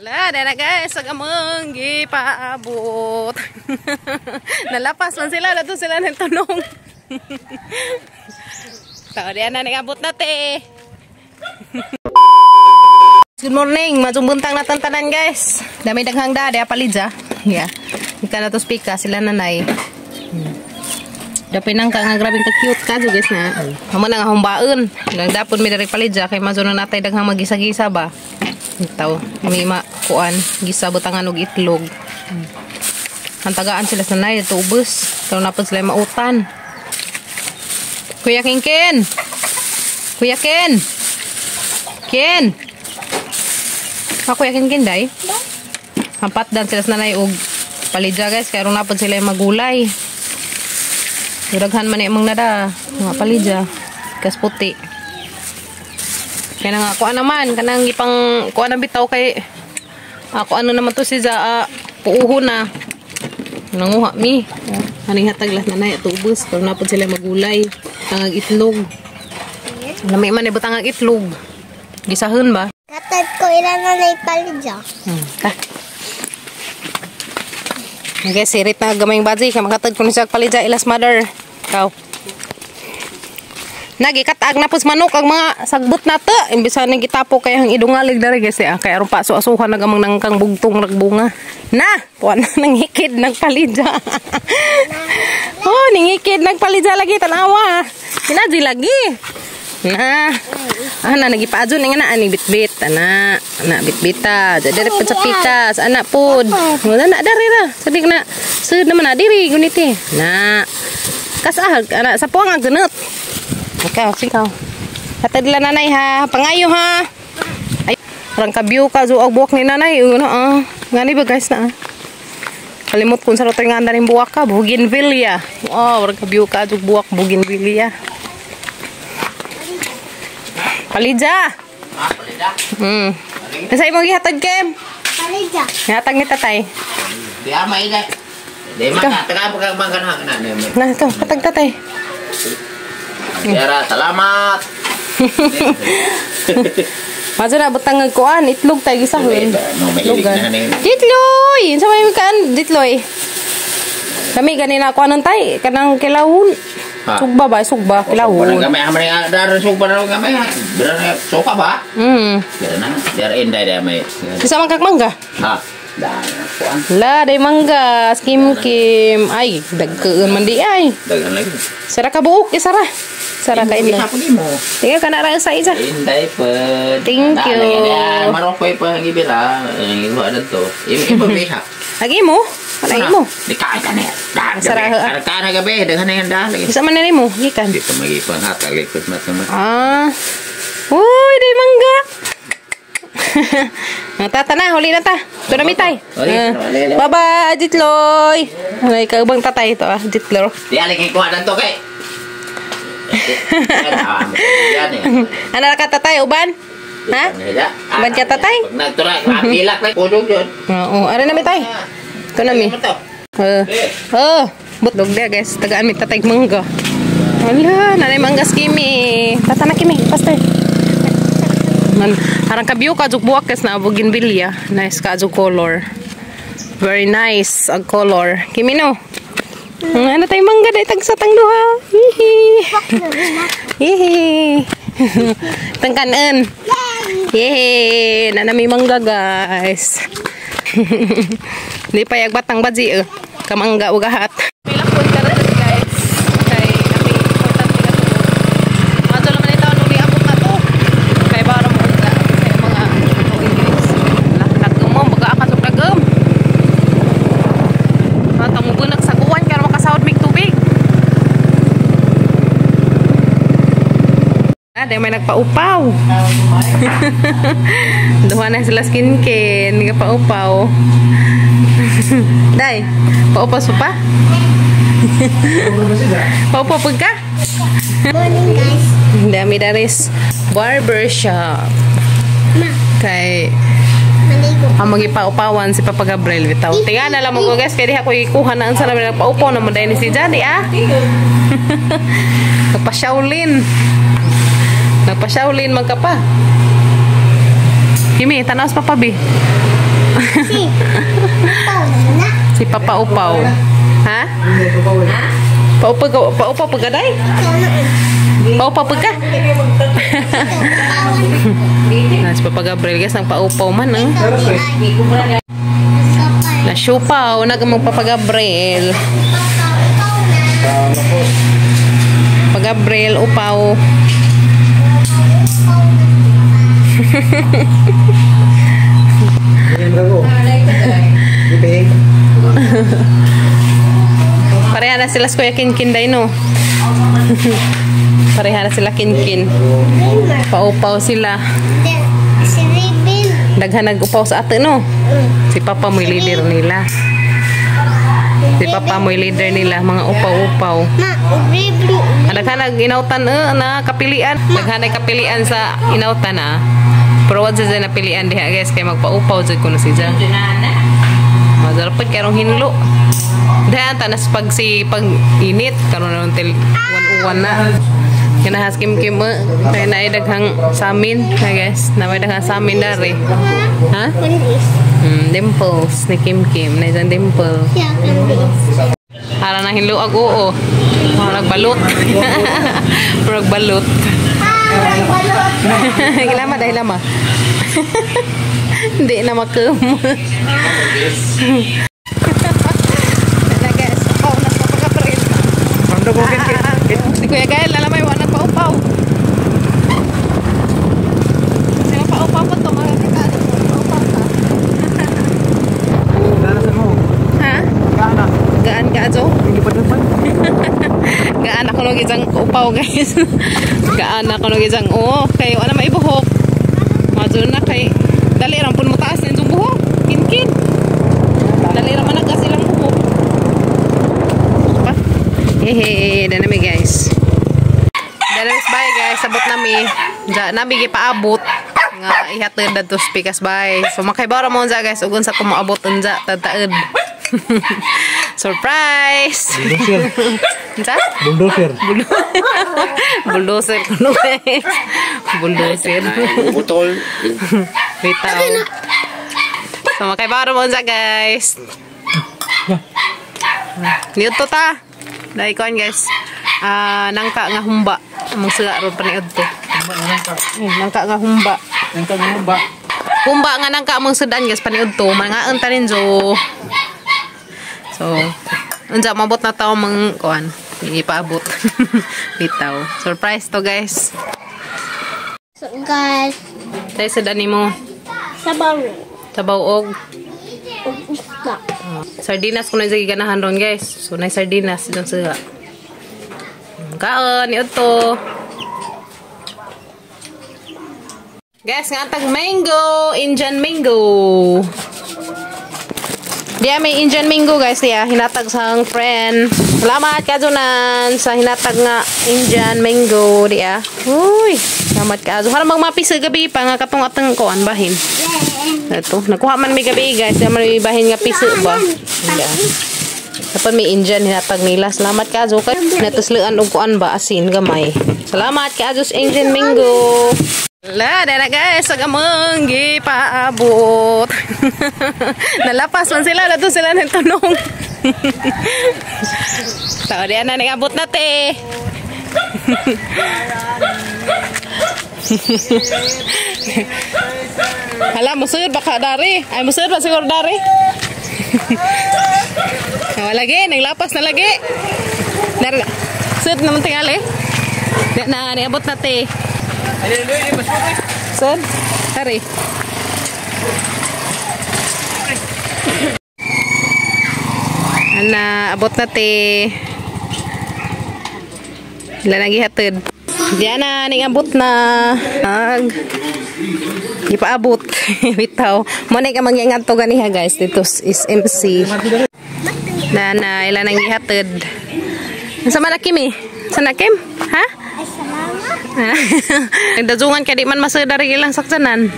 Wala, dara guys, sa gamang gipaabot. Nalapas man sila, dato sila ng tanong. Tao diyan na nagabot na te. Good morning, majong buntang natantanan guys. Dami daghang da, diya palidja. Yeah. Ika na to speaker, sila nanay. Dapay nang ka nga grabing ka cute ka guys na. Amo na nga humbaon. Nang dapon mi diri palidja kay mazo na natay daghang magisa-gisa ba. Itaw, may makuan, gisa butangan og itlog. Ang tagaan sila sa nay, ito ubos. Ito na po sila mautan. Kuya Ken. Kuya Ken. Ken. Ah, Kuya Ken Ken day. Hampat dan sila sa nanay og palidja guys, kaya na po sila magulay. Daghan man imong nada, mga palidja. Kas puti. Kaya nga, kuha naman, kanang ipang, kuha na bitaw kay, ako ano naman to si Za, puuho na. Nanguha mi. Aning hatag lahat na nay, tubos. Pero napod sila magulay. Tangag itlog. Lami man, ibutang ang itlog. Gisahon ba? Katad ko ilan na naipalidya. Ta. Okay, sirit na gamayng baji. Kaya makatad ko ni siya palidya ilas mother. Ikaw. Nagikatag na pos manok ang mga sagbot na to. Imbis na gitapo kay ang idungalig diri guys eh. Kay aron pa asuhan nagamang nangkang bugtong nagbunga. Na, kuan na nangikid nagpalidya. Oh, nangikid nagpalidya lagi tanawa. Hinaji lagi. Na. Ah, na nagipaadyo na nga na ani bitbit ana, ana bitbita. Diri pa sa pikas, ana pod. Wala na diri ra. Sabi na sud naman na diri guniti. Na. Kasah ana sa puang ang gunot. Ikaw, ikaw. Hatad lang nanay ha. Pangayo ha. Ay, parang kabiyo ka. Zo, buwak ni nanay. Ano ah. Ngani ba guys na ah. Kalimot kung sa roto nga rin buwak ka. Bougainvillea. Oh, parang kabiyo ka. Zo, buwak. Bougainvillea. Palidja. Ah, palidja. Nasa imong gihatag, Kem? Palidja. Gihatag ni tatay. Di ama ida. Di man na. Taga pa kang bangkan ha. Na, ikaw. Hatag tatay. Sierra, salamat. Mazo na butang ng kuan, itlog tayo gisahon. Itlogan. Ditloy! Sa may kaan, ditloy. Kami ganina kuanon tay, kanang kilawon. Sugba ba? Sugba, kilawon. Kami amre dar sugba na kami. Ber suka ba? Ber na, der inday der may. Bisa man kag mangga? Ha. La, day mangga, skim kim. Ay, dagkeun man di ay. Daghan lagi. Sara ka buok, isara. Sara ka inday. Tinggal ka na ra sa isa. Inday pud. Thank you. Marokoy pa ang ibila. Ang iba adto. Iba biha. Agi mo? Wala imo. Di ka ka na. Sara ha. Ka na gabi, daghan na yan dali. Isa man na nimo, gikan. Dito magipang hatag likod mat. Ah. Uy, day mangga. Tata na, huli na ta. Ito na mitay. Bye-bye, Jitloy. Ay, kaubang tatay ito ah, Jitloy. Di aling ikuha na to kay. Ano ka tatay, uban? Ha? Uban ka tatay? Nagtura, pilak na. Pulog yun. Oo, ara na mitay. Ito na mi. Oh, butlog dia guys. Tagaan mi tatay mangga. Wala, nanay mangga kimi. Tata na kimi, pastor. Man, harang kabiyo ka jug buwak kes na bougainvillea. Nice ka jug color. Very nice ang color. Kimi no. Ano tayo mangga day tag sa tang duha. Hihi. Hihi. Tangkanan. Yay! Nana may mangga guys. Di pa yag batang baji eh. Kamangga ugahat. Pilakon ka na guys. Kay napi importante ka to. Madto naman itaw nung niabot na to. Kay para mo unta sa mga English. Lagom mo baga ka sa lagom. Matang mo bunag sa kuwan kay makasahod mig tubig. Ah, di may nagpaupaw. Duha na sila skinkin, nagpaupaw. Day, paupaw sa pa? Paupaw pag ka? Morning guys. Dami daris barber shop. Ma. Kay ang magipaupawan si Papa Gabriel bitaw. Tinga na lang mo guys kay diha ko ikuha na ang sa namin nagpaupaw na mo dahil ni si Johnny ah. Nagpa-Shaolin. Nagpa-Shaolin man ka pa. Kimi, tanaw sa Papa B. Si. Upaw na. Si Papa Upaw. Ha? Paupaw paupaw pagaday? Paupaw pagka? Na si Papa Gabriel guys, nagpaupaw man eh. Na siupaw, nag Papa Gabriel. Papa Gabriel, upaw. Pareha na sila sa Kuya Kinkin day no. Pareha na sila Kinkin. Paupaw sila. Daghan nag-upaw sa ate no. Si Papa mo'y leader nila. Si Papa mo'y leader nila, mga upaw-upaw. Daghan nag inautan na kapilian. Daghan nag kapilian sa inautan ah. Pero wad sa napilian diha guys kay magpaupaw jud kuno siya. Mazarapod karong hinlo. Dahan tanas pag si pag init karon na until 1:01 na. Kinahas kim kim kay naay daghang samin na guys. Na may daghang samin dari. Ha? Dimples ni Kim Kim, na isang dimple. Ara na hinlo ag oo. Murag balot. Murag balot. Hilama dahil lama. Hindi na makum. Na guys, upaw na sa pagkapril. Si Kuya Gael, alam mo, wala nagpaupaw. Sino paupaw po ito? Makakita. Paupaw ka. Ha? Gaan ka, Ajo? Gaan ako nung isang upaw, guys. Gaan ako nung isang, oo, kayo, ano maibuhok. Madyo na kay, dali ram po mataas na itong buhok. Kinkin. Dali ram managas ilang buhok. Hehe, na nami guys. Dalawas bay guys, sabot nami. Ja, nami gipaabot nga ihatod dadto sa pikas bay. So makaibara mo unsa guys, ugon sa tumoabot unsa tadtaed. Surprise. Bulldozer. Unsa? Bulldozer. Bulldozer kuno guys. Bulldozer. Putol. Bitaw. So makaibara mo unsa guys. Niudto ta. Dahil kuan guys. Nangka nga humba. Among sila ron paniud to. Nangka nga humba. Nangka nga humba. Humba nga nangka among sudan guys paniud to. Mangaon ta ninjo. So, unsa mabot na tao mang kuan. Ipaabot. Bitaw. Surprise to guys. So guys, Tayo sudan nimo. Sabaw. Sabaw og isda. Sardinas kuno sa giganahan ron guys. So nay sardinas dun sa kaon ni udto. Guys, nga tag mango, Indian mango. Diya may Indian mango guys diya hinatag sa ang friend. Salamat kajunan sa hinatag nga Indian mango diya. Uy, salamat kajo. Harang magmapis sa gabi pa nga katong atang kuan bahin. Ito, nakuha man may gabi guys, diya man may bahin nga piso ba. Diya. Dapat may Indian hinatag nila. Salamat kajo kay natuslaan og kuan ba asin gamay. Salamat kajo sa Indian mango. La, dara guys, sa gamang gipaabot. Nalapas man sila, dato sila ng tanong. So, diyan na nagabot na te. Hala, musud baka dari. Ay, musud ba siguro dari? Wala lagi, naglapas na lagi. Dari, sud naman tingali. Diyan na, nagabot na te. Sir, tari. Ana, abot na te. Ila nang gihatod. Diana, ning abot na. Ag gipaabot. Bitaw. Mo na ka mangyangadto ganiha guys dito is MC. Dana, ila nang gihatod. Unsa man na Kim eh? Sa na Kim? Ha? Nagdazungan ka di man masada rin ilang saksanan.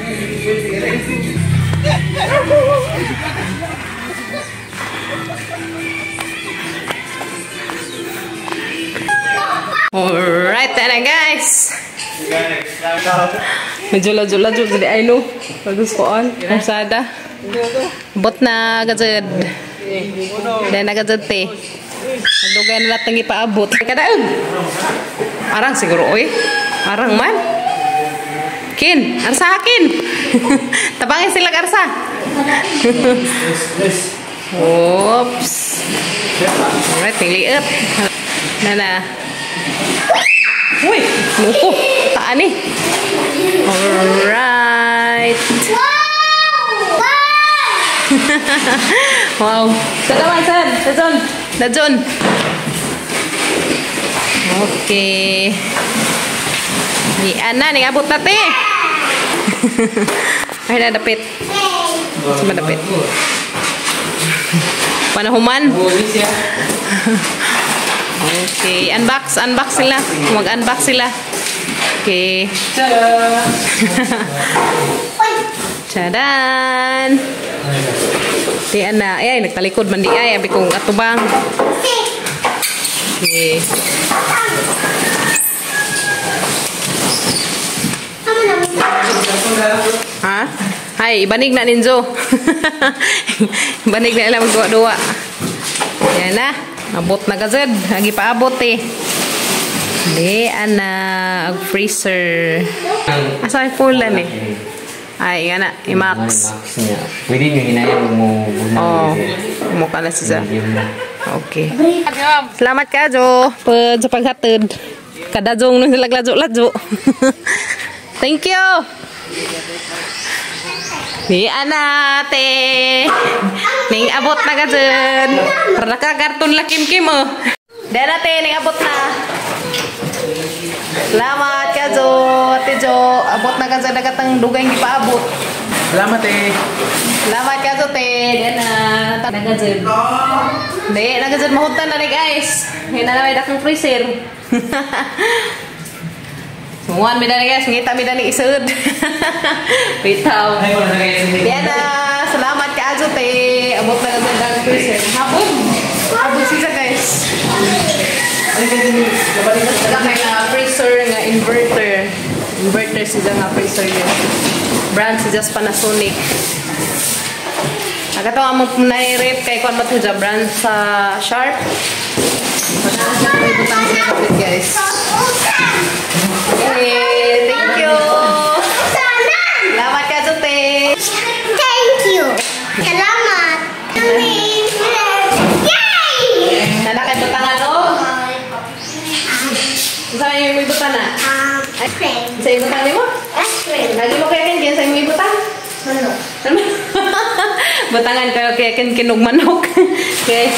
Alright na guys. Medyo ladyo-ladyo jadi ay no. Bagus koon. Masada. Bot na gazed. Dahil na gazed te. Nagdugay na lahat ng ipaabot. Kadaog. Arang siguro, oy. Arang man. Kin, arsa akin. Tabangin sila arsa. Oops. Alright, niliit. Nana. Uy, nuko. Taan eh. Alright. Wow! Wow! Sa naman, sir. Dajon. Dajon. Okay. Ni Ana, ning abot na te. Ay, nadapit. Sa madapit. Panahuman. Okay, unbox, unbox sila. Mag-unbox sila. Okay. Tchadan! Di ana, ay nagtalikod man di ay abi kong atubang. Okay. Ha? Hay, ibanig na ninjo. Ibanig na ilang magduwa-duwa. Yan na. Abot na gazed. Agi paabot eh. Di ana, ag freezer. Asa ay pula ni? Ay, nga na, i-max. Max niya. Pwede nyo hinayang mo. Oo. Mukha na siya. Okay. Salamat ka, Jo. Pag sa paghatid. Kadajong nung sila ladyo-ladyo. Thank you. Di ana, te. Ning abot na ka dyan. Para ka karton la kim-kim, oh. Di ana, te. Ning abot na. Salamat ka, Jo. Ate Jo. Abot na ka dyan. Nagatang dugay hindi pa abot. Salamat eh. Salamat ka, Jo, te. Di ana. Nagadyan. Di, nagadyan. Mahutan na ni, guys. Ngayon na naman akong freezer. Sumuan mi dani guys, ngita mi dani isud. Bitaw. Di ana, salamat ka ajo te. Abot na gazed ang freezer. Hapon. Abot siya guys. Wala kay nga freezer nga inverter. Inverter siya nga freezer guys. Brand siya Panasonic. Nagatawa mo nairip kay kuan ba to siya brand sa Sharp. Butang sila kapit guys. Hey, thank you. Salamat ka, Jote. Thank you. Salamat. Yay! Nana kay butangan o? Sa yung may butang na? Ice cream. Sa yung butang nimo? Ice cream. Lagi mo kaya kin sa yung butang? Manok. Butangan kayo kaya kin kinog manok. Guys,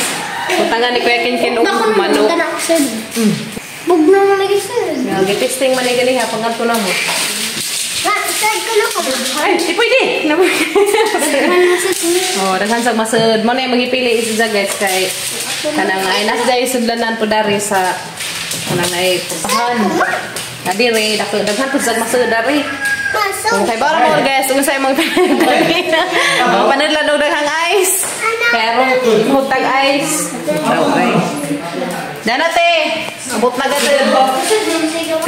butangan ni Kuya Kin Kin og manok. Bugno na lagi sir. Gi-testing man ni gali ha pangadto na mo. Sir, kuno ko. Ay, di pwede. Oh, daghan sa masud. Mo na yung magipili isa guys kay kanang ay nasa dai sudlanan po dari sa kanang ay putahan. Adire daghan po sa masud dari. Kung kay bara mo guys, kung sa imong panadlan. Panadlan og daghang ice. Pero hutag ice. Okay. Dana te, abot na gad.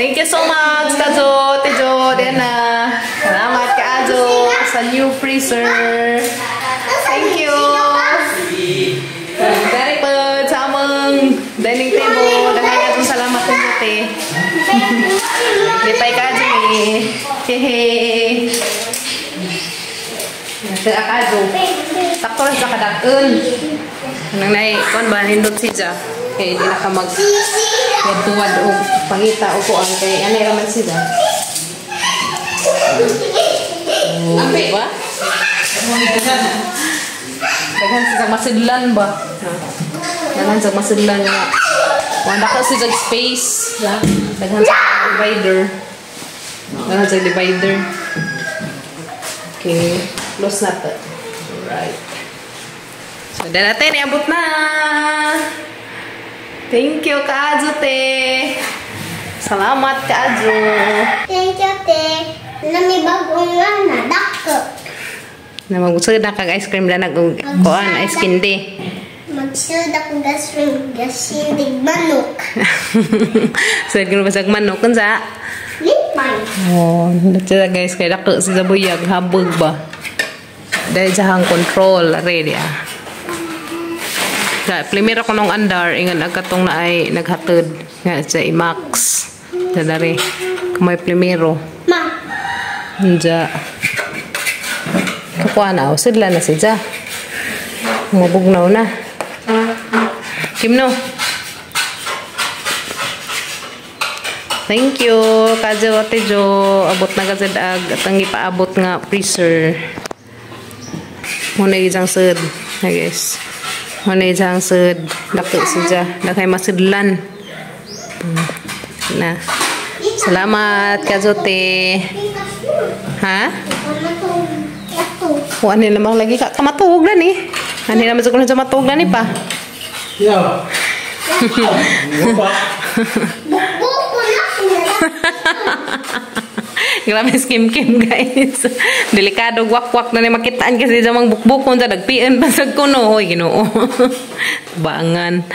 Thank you so much, Kajo, Tijo, Dena. Salamat ka, Ajo, sa new freezer. Thank you. Very good sa among dining table. Daghang atong salamat ninyo, te. Lipay ka, Ajo, eh. Hehe. Nasa Ajo. Sakto lang sa kadak-un. Anong nai, kuan ba, nindot siya. Kaya hindi na ka mag tuwad o pangita o kuan kay anay raman sila. Oh, diba? Daghan sa masidlan ba? Daghan sa masidlan nga. Wala ka siya space. Daghan sa divider. Daghan sa divider. Okay. Close na to. Alright. So, dahil natin, iabot na! Thank you, Kaajo, te! Salamat, Kaajo! Thank you, te. Nami bagong nga na, dako. Na magsud na kag ice cream na nag kuan ice candy. Magsud akong ice cream, gasindig manok. Sud ko basag manok unsa? Lipay. Oh, dito guys kay dako sa buyag habog ba. Dahil sa hang control ready ah. Da, primero ko nung andar ingan agkatong na ay naghatod nga sa iMax. Da dari kumay primero. Ma. Nja. Kakuha na, sidla na si Ja. Mabugnaw na. Kimno. Thank you, Kajo Ate Jo. Abot na gazed ag atang ipaabot nga freezer. Muna isang sud. I guess. Muna isang sud. Dako siya. Dakay masidlan. Na. Salamat, Kajo Te. Ha? O, ano naman lagi ka? Kamatuog na ni. Ano naman sa kuno sa matuog na ni pa? Yeah. Grabe skim-kim guys. Delikado wakwak na ni makitaan kasi sa mga bukbukon sa nagpian pa sa kuno. Hoy, Ginoo. Bangan.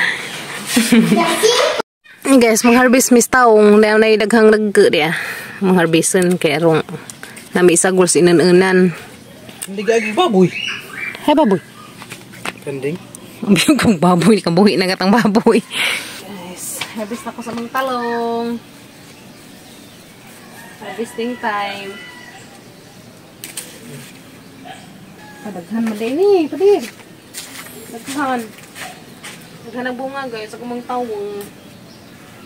Guys, mangharvest mis taong na na daghang nagke dia. Mangharveston kay rong nami isagol sa inan-unan. Hindi gagi baboy. Hay baboy. Kanding. Ang kong baboy, kabuhi na gatang baboy. Guys, harvest ako sa mga talong. Harvesting time. Padaghan mo din eh, padir. Daghan. Daghan ang bunga guys, ako mga tawong.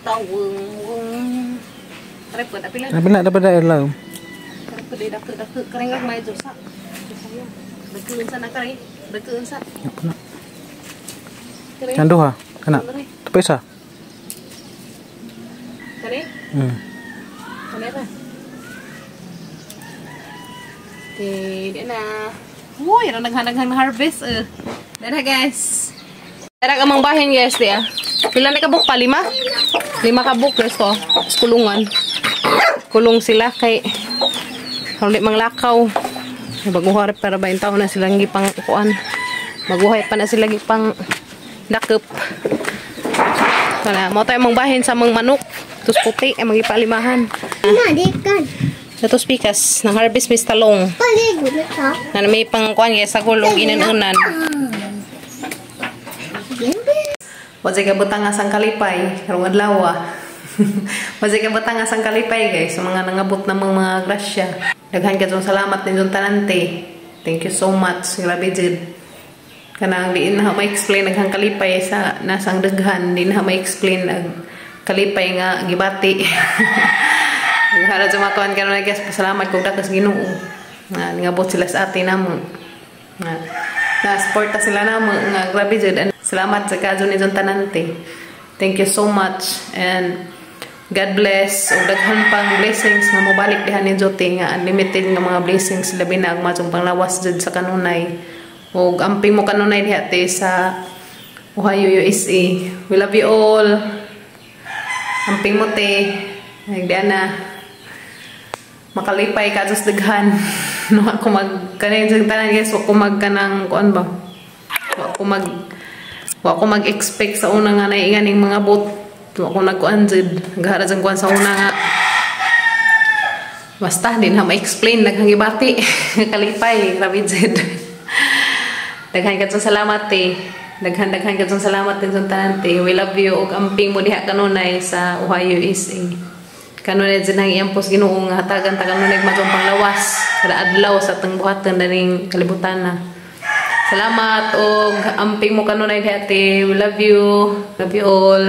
Tawong. Tripod, apila. Apila, dapat na lang. Tripod, dako, dako. Karing may Diyosa. Dagkuun sa na kare. Dagkuun sa. Kan duha, kana. Tapos isa. Kare? Kare ra. Okay, di na. Uy, ano naghanaghan na harvest eh. Dara guys. Dara ka mang bahin guys di ah. Pila na kabuk pa? Lima? 5 kabuk guys to. Kulungan. Kulong sila kay karon di manglakaw. Baguhay para ba taon na silang gipang kuan. Baguhay pa na sila gipang dakep. Wala, mo tayo mang bahin sa mga manok. Tus puti ay magipalimahan. Ito pikas ng harvest mis talong. Na may pangkuan guys sa gulog inanunan. Wajay ka butang asang kalipay karong adlaw. Wajay ka butang asang kalipay guys sa mga nangabot ng mga grasya. Daghan kayong salamat ninyong tanante. Thank you so much. Grabe jud. Kanang di na ma-explain daghang kalipay sa nasang daghan, di na ma-explain ang kalipay nga gibati. Daghan sa mga kuan karon guys, pasalamat kog dakas Ginoo. Nga ningabot sila sa atin namo. Nga na-suporta sila namo nga grabe jud. Salamat sa kadyo ni tanante. Thank you so much and God bless ug daghan pang blessings nga mobalik diha ni Jote nga unlimited nga mga blessings labi na ang matong panglawas jud sa kanunay. Ug amping mo kanunay diha te sa Ohio, USA. We love you all. Amping mo te. Nagdiha na. Makalipay ka sa daghan. No ako mag kanang tanan guys, wa ko mag kanang kuan ba. Wa ko mag-expect sa una nga naiinganing mga bot. Wa ko nagkuan jud. Naghara jud kuan sa una nga. Basta din na ma-explain daghang gibati. Kalipay, grabe jud. Daghan ka salamat te. Daghan ka salamat din sa tanan te. We love you ug amping mo diha kanunay sa Ohio, USA. Kanunay jud ang iyampos Ginoo nga hatagan ta kanunay matong panglawas kada adlaw sa atong buhaton daning kalibutan na. Salamat og amping mo kanunay diha te. We love you. Love you all.